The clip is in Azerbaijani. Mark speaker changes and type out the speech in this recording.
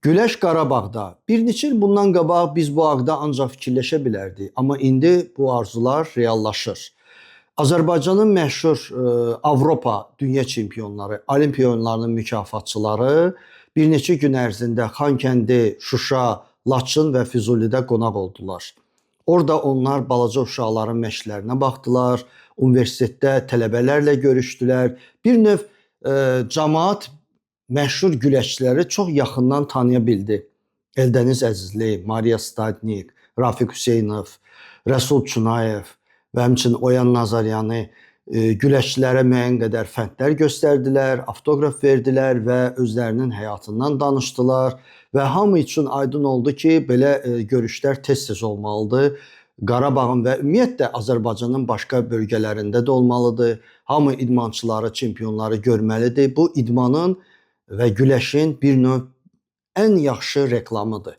Speaker 1: Güləş Qarabağda. Bir neçə il bundan qabaq biz bu haqda ancaq fikirləşə bilərdik, amma indi bu arzular reallaşır. Azərbaycanın məşhur Avropa, dünya çempionları, Olimpiya oyunlarının mükafatçıları bir neçə gün ərzində Xankəndi, Şuşa, Laçın və Füzulidə qonaq oldular. Orada onlar balaca uşaqların məşqlərinə baxdılar, universitetdə tələbələrlə görüşdülər. Bir növ cəmaət məşhur güləşçiləri çox yaxından tanıya bildi. Eldəniz Əzizli, Mariya Stadnik, Rafiq Hüseynov, Rəsul Çunayev və həmçinin Oyan Nazaryanı güləşçilərə müəyyən qədər fəndlər göstərdilər, avtoqraf verdilər və özlərinin həyatından danışdılar və hamı üçün aydın oldu ki, belə görüşlər tez-tez olmalıdır. Qarabağın və ümumiyyətlə Azərbaycanın başqa bölgələrində də olmalıdır. Hamı idmançıları, çempionları görməlidir. Bu idmanın və güləşin bir növ ən yaxşı reklamıdır.